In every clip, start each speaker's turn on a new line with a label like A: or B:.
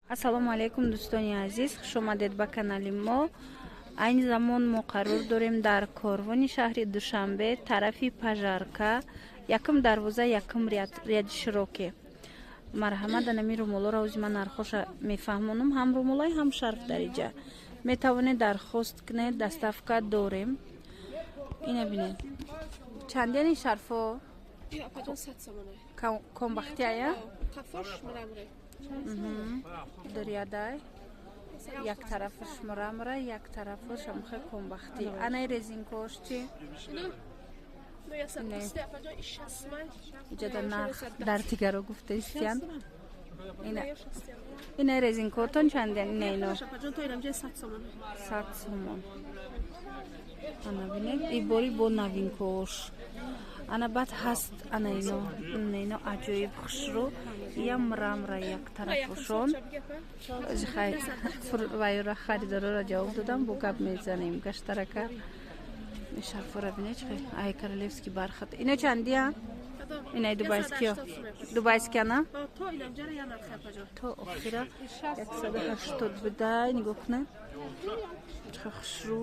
A: Ассалому алайкум, дӯстони азиз, хушомадед ба канали мо. Айни замон мо қарор дорем дар корвони шаҳри Душанбе, тарафи Пожарка, якум дарвоза, якум ряди широке. Марҳамат, анами румолоро ози ман нархоша мефаҳмонам. Ҳам румолай, ҳам шарф дар иҷа метавонед дархост кунед, доставка дорем. Ина бинед, чандяни шарфо? Комбахтиая дориядай, як тарафаш мрамора, як тарафаш амхе комбахтӣ. Анаи резинкош чи? Иҷода нарх дар дигаро гуфта истиян. Ина резинкотон чандян? Ина ино 100 сомон. Ана бинед, и бори бо новинкош. Ана баъд ҳаст ана ино, ино аҷоиб хушрӯ, ям мрамора як тарафошон. Вайра харидорора ҷавоб додам, бо гап мезанем гаштарака. Шарфора бинед, чи ай королевский бархат. Ино чандия? Инаи дубайскиё, дубайския на то охира 180 будай. Нигоҳ кунед, чӣ хушрӯ,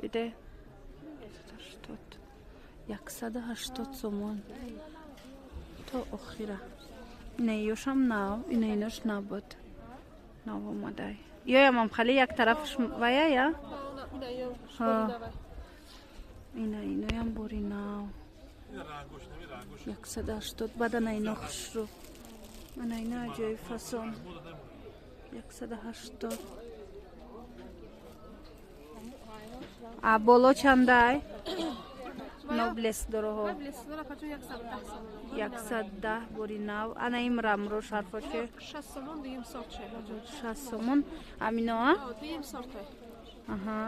A: диде, 180 сомон то охира. Ина ёшам нав, ина инош набуд, нав омадай. Ёямам хали як тарафш ваяя. Ина иноям бори нав, 180. Баъд ана ино хушрӯ, ана ино аҷоиб фасон, 180. А боло чандай? Ноблес дороҳо 110, бори нав. Ана им рамро шарфо чи? 60 сомон аминоа. Аҳа,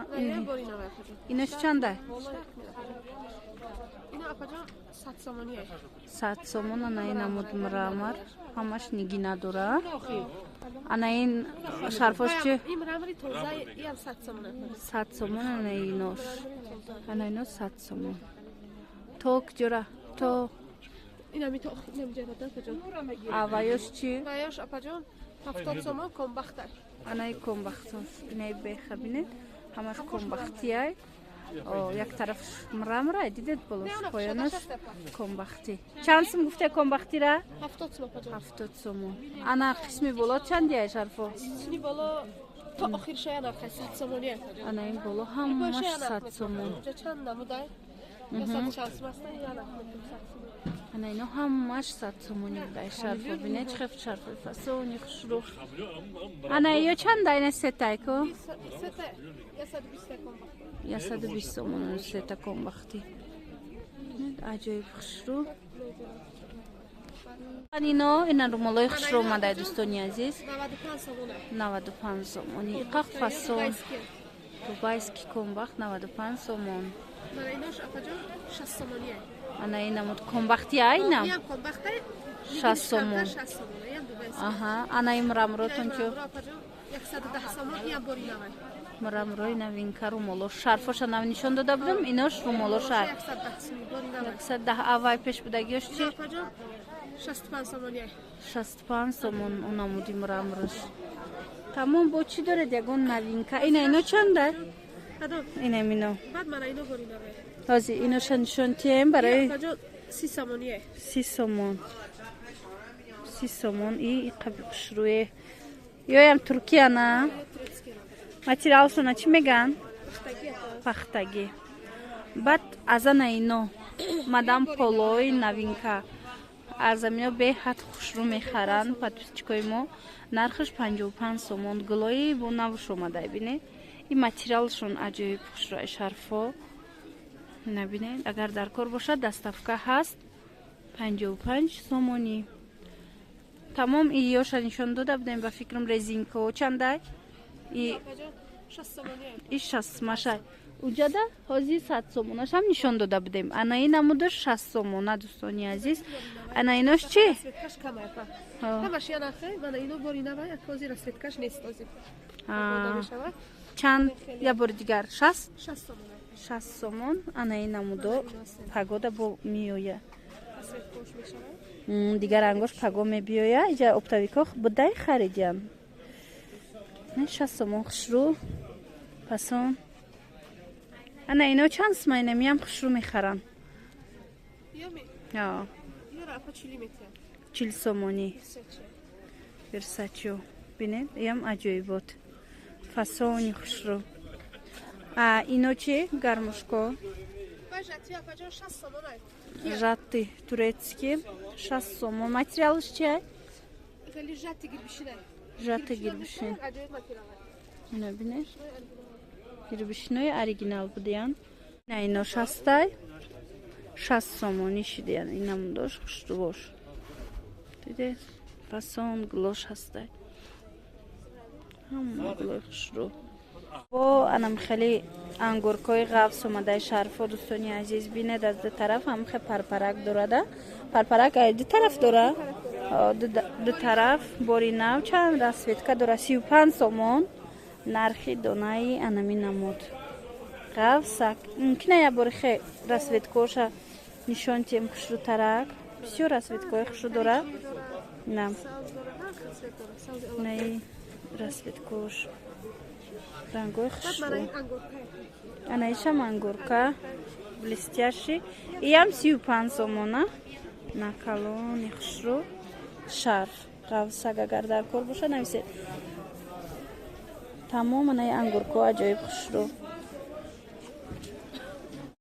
A: инош чандай? 100 сомон. Ана ин намуд мрамор, ҳамаш нигина дора. Ана ин шарфош чи? 100 сомон. Ана инош, ана ино 100 сомон. То куҷора? То аваёш чи? Анаи комбахтош, инаи беха бинед, ҳамаш комбахтиай. Як тарафш мрамора, дидед, болош, поёнаш комбахтӣ. Чанд сум гуфте комбахтира? 70 сомон. Ана қисми боло чандияй шарфо? Ана ин боло ҳамаш 100 сомон. Ана ино ҳамаш 100 сомонӣ будай шарфо. Бинед, чӣ хел шарфои фасони хушрӯ. Ана ё чанда? Ина сетайко 120 сомон, сета комбахтӣ, аҷоиб хушрӯ. Ино ина румолои хушрӯ омадай, дӯстони азиз, 95 сомонӣ. Иқақ фасон, дубайский комбахт, 95 сомон. Ана ин намуд комбахти айнам 60 сомон. Аҳа, ана ин мрамротон чо? Мрамрои новинка, румоло, шарфоша нав нишон дода будам, инош румолоша 110. Аввай пеш будагиёш чи? 65 сомон онамуди мрамрош. Тамом, бо чӣ доред? Ягон новинка? Ина ино чанда? Ина мино ҳозир иноша нишон тием барои 30 сомон, 30 сомон. И қаби хушрӯе, ёям туркия на, материалшона чӣ меган? Пахтагӣ. Баъд аз ана ино мадам полои новинка, аз амино беҳад хушрӯ мехаранд подписчикои мо. Нархаш 55 сомон. Гулои бо навш омадай, бине, ин материалшон аҷоиб хушрӯ шарфо. Набинед, агар дар кор бошад, доставка ҳаст, 55 сомонӣ. Тамом, иёша нишон дода будем ба фикрам. Резинко чандай? И шастмашай уҷада ҳозир 100 сомонашам нишон дода будем. Ана ин намудаш 60 сомона, дӯстони азиз. Ана инош чӣ?
B: Ҳамаш я нархе. Мана ино бори нава, як ҳозир расцветкаш нест ҳозир.
A: Чанд, я бори дигар? 60?
B: 60 сомона.
A: 60 сомон. Ана ин намудо пагода бо меоя.
B: Расцветкош мешавад.
A: Дигар рангош паго мебиёя. Иҷа оптовикҳо будай харидиям. 60 сомон, хушрӯ, пасон. Ана ино чанд сумай? Инамиям хушрӯ мехаранд. 40 сомонӣ. Версачио бинед, иам аҷоибот, фасони хушрӯ. А ино чи, гармошко? Жатти турецкий 60 сомон. Материалш чиай? Жатти гирбишин. Ино бинед, гирбишинои оригинал будиянд. На, ино 60-ай, 60 сомонӣ шидиянд. Инамдош хушрӯбош, дидед, фасон гулош ҳастай, ҳама гулои хушрӯ. Бо анам хеле ангуркҳои ғафс омадаи, шарфо. Дӯстони азиз, бинед, аз ду тараф ҳамхе парпарак дорада. Парпарак ду тараф дора, ду тараф. Бори нав, чанд расцветка дора. 35 сомон нархи донаи анами намуд ғафсак. Мумкина як бори хе расцветкоша нишон тием, хушрӯтарак. Бисёр расцветкои хушрӯ дора. На, наи расцветкош, рангои хушрӯ. Анаишам ангурка блестящий, иам 35 сомона. На, калони хушрӯ, шарф ғафсак. Агар дар кор боша, нависед. Тамом, анаи ангурко аҷоиб хушрӯ.